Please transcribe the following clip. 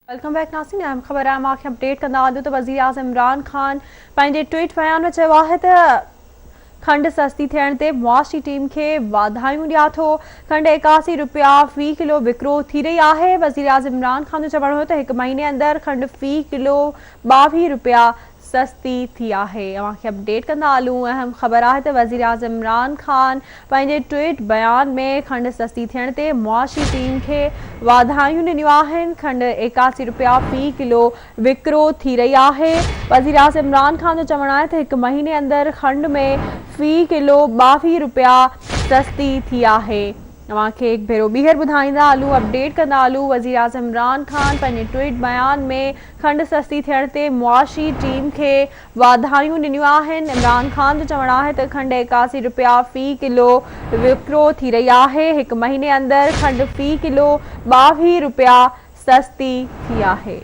Welcome back ناظرين اهم خبر آهي اوهان کي اپڊيٽ ڪندا هلون ته وزيراعظم عمران خان پنهنجي ٽوئيٽ بيان ۾ چيو آهي ته کنڊ سستي ٿيڻ تي معاشي ٽيم کي واڌايون ڏيان ٿو، کنڊ 81 رپيا في ڪلو وڪرو ٿي رهي آهي، وزيراعظم عمران خان جو چوڻ هو ته هڪ مهيني اندر کنڊ في ڪلو 22 رپيا سستي ٿي آهي. اوهان کي اپڊيٽ ڪندا هلون اهم خبر آهي ته وزيراعظم عمران خان پنهنجي ٽوئيٽ بيان ۾ کنڊ سستي ٿيڻ تي معاشي ٽيم کي واڌايون ڏنيون آهن، کنڊ 81 رپيا في ڪلو وڪرو ٿي رهي آهي، وزيراعظم عمران خان جو چوڻ آهي ته هڪ مهيني اندر کنڊ ۾ في ڪلو 22 رپيا سستي ٿي آهي. اوهان کي هڪ ڀيرو ٻيهر ٻڌائيندا هلون اپڊيٽ ڪندا هلون وزيراعظم عمران خان پنهنجي ٽوئيٽ بيان ۾ کنڊ سستي ٿيڻ تي معاشي ٽيم کي واڌايون ڏنيون آهن، عمران خان جو چوڻ آهي ته کنڊ 81 رپيا في ڪلو وڪرو ٿي رهي آهي، هڪ مهيني اندر کنڊ في ڪلو 22 رپيا سستي ٿي آهي.